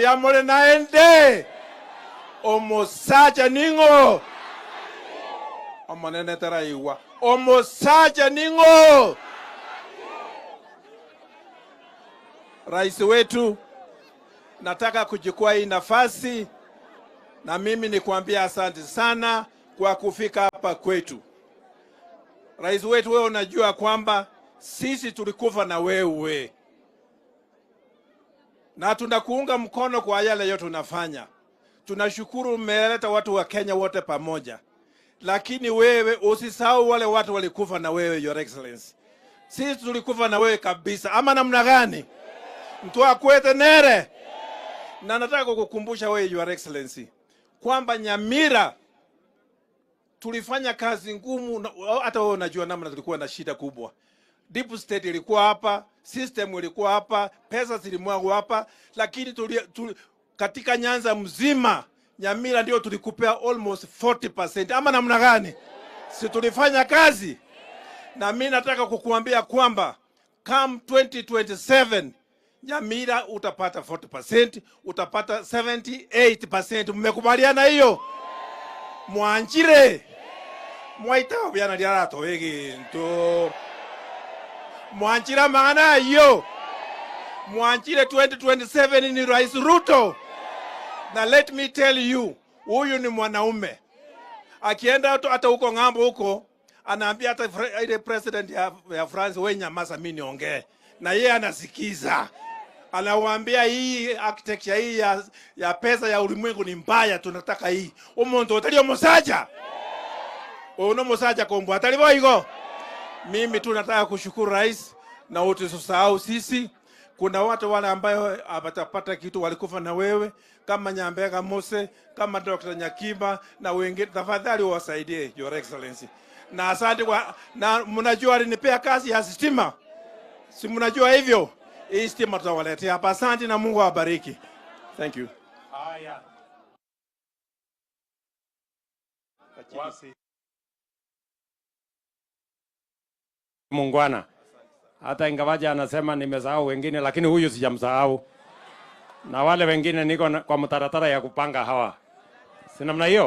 Mbuyamore naende omosacha ning'o? Omonene taraigwa. Omosacha ning'o? Rais wetu, nataka kuchukua hii nafasi na mimi nikuambia asante sana kwa kufika hapa kwetu. Rais wetu, wewe unajua kwamba sisi tulikufa na wewe na tunakuunga mkono kwa yale yote unafanya. Tunashukuru umeleta watu wa Kenya wote pamoja, lakini wewe usisahau wale watu walikufa na wewe, Your Excellency. Sisi tulikufa na wewe kabisa, ama namna gani? Mtu akwete nere. Na nataka kukukumbusha wewe, Your Excellency, kwamba Nyamira tulifanya kazi ngumu, hata wewe unajua namna tulikuwa na shida kubwa. Deep state ilikuwa hapa, system ilikuwa hapa, pesa zilimwagwa hapa, lakini katika Nyanza mzima Nyamira ndio tulikupea almost 40%, ama namna gani? Si tulifanya kazi? Na mimi nataka kukuambia kwamba come 2027 Nyamira utapata 40%, utapata 78%. Mmekubaliana hiyo? Mwanjire mwaita byana lyarato eginto mwanjira maana hiyo mwanjire 2027 ni Rais Ruto. Na let me tell you, huyu ni mwanaume akienda hata huko ng'ambo huko anaambia hata ile president ya France, we nyamaza, mimi niongee na yeye anasikiza. Anawaambia hii architecture hii ya pesa ya ulimwengu ni mbaya, tunataka hii umuntu utali omusaja uno musaja kombwa atali boigo. Mimi tu nataka kushukuru rais, na utusahau sisi. Kuna watu wale ambayo hawatapata kitu walikufa na wewe, kama Nyambega Mose, kama Dr. Nyakimba na wengine, tafadhali wasaidie Your Excellency. Na asante kwa, na mnajua alinipea kazi ya stima, si mnajua hivyo? Hii stima tutawaletea hapa. Asante na Mungu awabariki. Thank you. Haya. Mungwana, hata ingawaje anasema nimesahau wengine, lakini huyu sijamsahau, na wale wengine niko kwa mtaratara ya kupanga hawa, si namna hiyo?